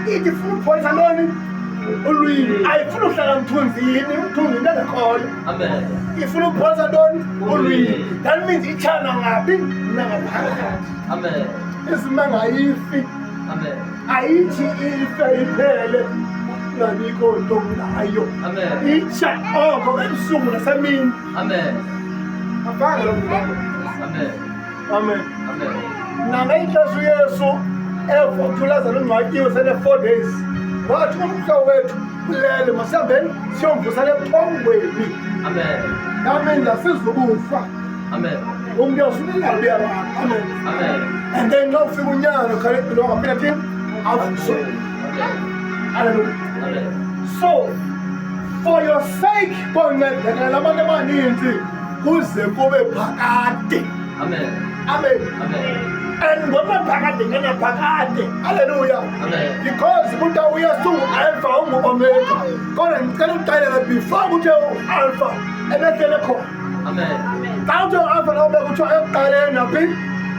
Ithi ifuna ukupholisa ntoni? Ulwimi. Ayifuni uhlala mthunzini, umthunzi into engekhoyo. Amen. Ifuna ukupholisa ntoni? Ulwimi. That means itshana ngaphi? Nangaphakathi. Amen. Isimanga ayifi. Amen. Ayithi ife iphele ngabikho nto ngayo. Amen. Itsha oko ebusuku nasemini. Amen. Afake lo mntu. Amen. Amen. Amen. Nangexesha uYesu eva uLazaro ungcwatyiwe sele 4 days, wathi umhlobo wethu ulele, masihambeni siyomvusa ebuthongweni. Amen. Amen. Asizukufa. Amen. Umntu uyasulelayo uyalala. Amen. Amen. And then xa ufika unyana khale lo ngaphila thini? Avuswe. Amen. Hallelujah. Amen. So for your sake koncedekela abantu abaninzi kuze kube phakade. Amen. Amen. Amen. And ngonaphakade ngenaphakade. Hallelujah. Amen. Because kuthiwa uYesu ungu-Alpha, ungu-Omega, kodwa ngicela ukuxelela before kuthiwe u-Alpha ebehlele khona. Amen. Xa kuthiwe u-Alpha no-Omega, kuthiwa ekuqaleni naphi?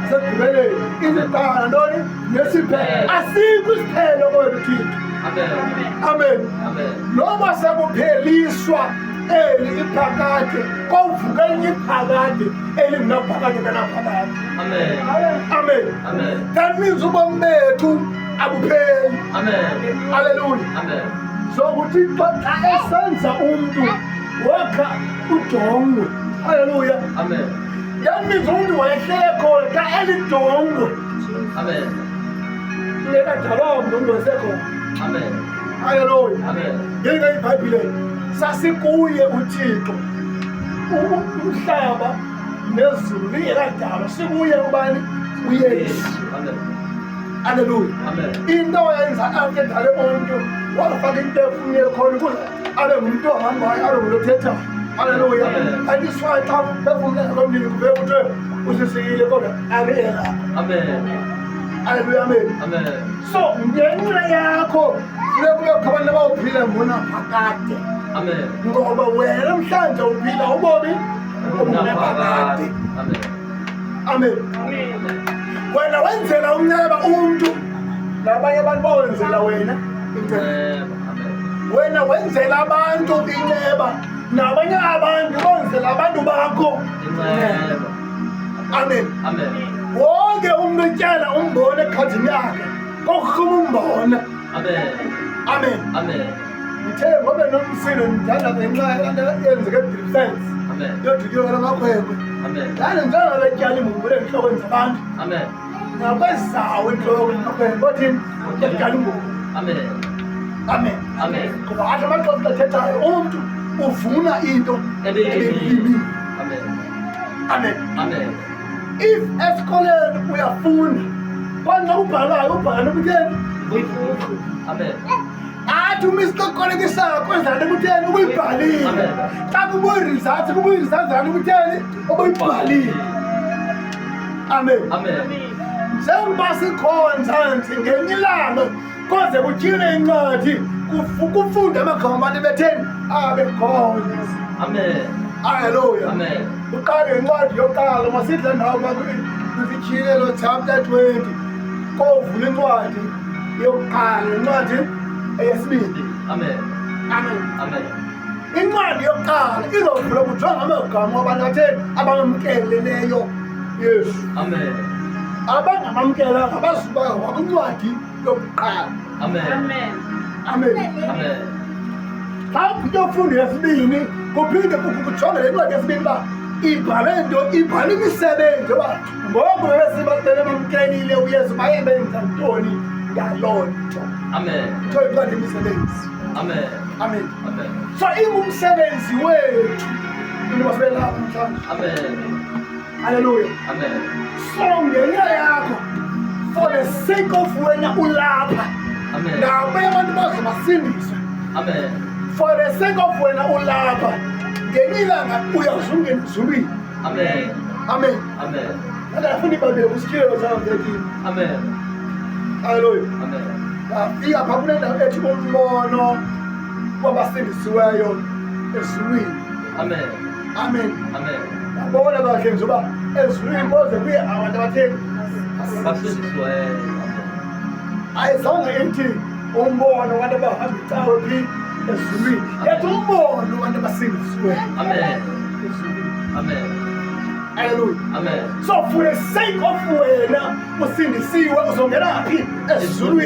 Nasekugqibeleni, isiqala ntoni nesiphelo. Asikho isiphelo kwethu Thixo. Amen. Amen. Amen. Noma sekupheliswa eli iphakade, kovuka elinye iphakade elingunaphakade kanaphakade. Amen. Amen. Amen. That means ubomi bethu abupheli. Amen. Haleluya. Amen. So uThixo xa esenza umntu wakha udongwe. Haleluya. Amen. That means umntu wayehlele khona xa elidongwe. Amen. Ngekadalwa umntu, umntu wayesekhona. Amen. Haleluya. Amen. Ngeke iBhayibhile sasikuye uThixo. Umhlaba nezulu lingekadalwa sikuye ubani? UYesu. Amen. Haleluya. Amen. Into wayenza after edale umntu, wafaka into efunye khona ukuze abe ngumntu ohambayo, abe ngumntu othethayo. Haleluya. Amen. And is why xa phefumlela komnini kuvele kuthiwe usisikile, kodwa abe elapha. Amen. Haleluya, amen. Amen. So ngenxa yakho funeka kubekho abantu abawuphila ngonaphakade. Amen. Ngoba wena namhlanje uphila ubomi obungunaphakade. Amen. Amen. Amen. Wena wenzela umnceba umntu, nabanye abantu bawenzela wena inceba. Amen. Wena wenzela abantu inceba, nabanye abantu benzela abantu bakho Inceba. Amen. Amen. Wonke umuntu etyala umbona ekhadini yakhe kokuhluma umbona. Amen. Amen. Amen. Ngithe ngobe nomsindo ndithanda ngenxa yenzeka eDripsense. Amen. Yodikile lamakhwenkwe. Amen. Lana njengoba betyala imbumbulu enhlokweni zabantu. Amen. Nakwezawo intloko amakhwenkwe bothini? Betyala imbumbulu. Amen. Amen. Amen. Ngoba athi amaxhosa athethayo, umntu uvuna into ebeyilimile. Amen. Amen. Amen. If esikoleni uyafunda, kwanxa ubhalayo ubhala nokutheni? Amen. Athi uMr kolekisayo kwenza nto kutheni ubuyibhalile. Amen. Xa kubuya i-results, kubuya i-results zanto kutheni ubuyibhalile. Amen. Amen. Njengoba sikhonza nje, ngenye ilanga koze kutyhile incwadi, kufunde amagama abantu betheni abekhonza. Amen. Haleluya. Amen. Uqale incwadi yokuqala, masidle ndawo kwisiTyhilelo chapter 20, kovula incwadi yokuqala, incwadi eyesibini. Amen. Amen. Amen. Incwadi yokuqala izovula kujonga amagama abantu atheni abamkeleleyo Yesu. Amen. Abangamamkelanga bazuba kwincwadi yokuqala. Amen. Amen. Amen. Xa uphinde ufunda yesibini, kuphinde kujonge le ncwadi yesibini uba ibhale nto, ibhale imisebenzi yoba ngoku bebamkelile uYesu baye benza ntoni ngaloo nto. Amen. Kuthiwa incwadi imisebenzi. Amen. Amen. Amen. So ingumsebenzi wethu into yoba sibe lapha namhlanje. Amen. Halleluya. Amen. So ngenxa yakho, for the sake of wena ulapha, Amen. nabanye abantu baze basindiswe. Amen. For the sake of wena ulapha, ngenye ilanga uyazungena ezulwini. Amen. Amen. Amen. Andafunda iBhayibhile kwisiTyhilelo chapter 13. Amen. Halleluya. Amen. Ngafika phaa kunendawo ethi umbono wabasindisiweyo ezulwini. Amen. Amen. Amen. Yabona kahle nje uba ezulwini koze kuye abantu abatheni? Basindisiweyo. Ayizange ithi Umbono wabantu abahamba icawe phi? Ezulwini. Yethu umbono wabantu abasindisiweyo. Amen. Ezulwini. Amen. Hallelujah. Amen. So for the sake of wena usindisiwe, uzongena phi? Ezulwini.